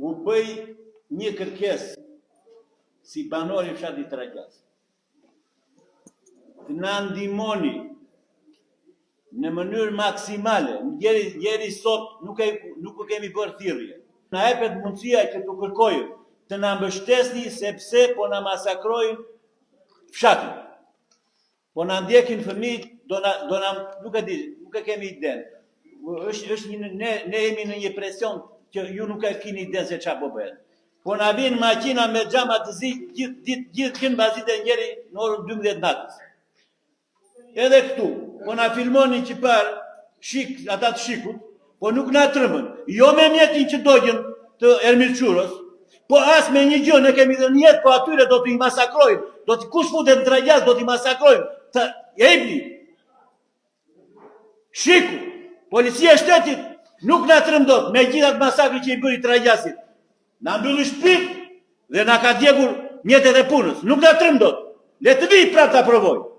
U bëj një kërkesë si banor i fshatit Tragjas. Të na ndihmoni në mënyrë maksimale, deri deri sot nuk e nuk u kemi bërë thirrje. Na jepet mundësia që t'u kërkojmë të na mbështesni sepse po na masakrojnë fshatin. Po na ndjekin fëmijët, do na do na nuk e di, nuk e kemi idenë. Është është një ne ne jemi në një presion që ju nuk e keni idenë se çfarë po bëhet. Po na vijnë makina me xhama të zi gjithë ditë gjithë gjithë mbasdite njeri në orën 12 natës. Edhe këtu, po na filmonin që parë, shik, ata të shikut, po nuk na trëmbën. Jo me mjetin që dogjën të Ermir Çuros, po as me një gjë, ne kemi dhënë jetë, po atyre do t'i masakrojmë. Do të kush futet në Tragjas, do t'i masakrojmë. Të jepni. Shiku, policia e shtetit nuk na trëmb dot me gjithë atë masakrën që i bëri Tragjasit. Na mbylli shtëpitë dhe na ka djegur mjetet e punës. Nuk na trëmb dot. Le të vijë prapë ta provojë.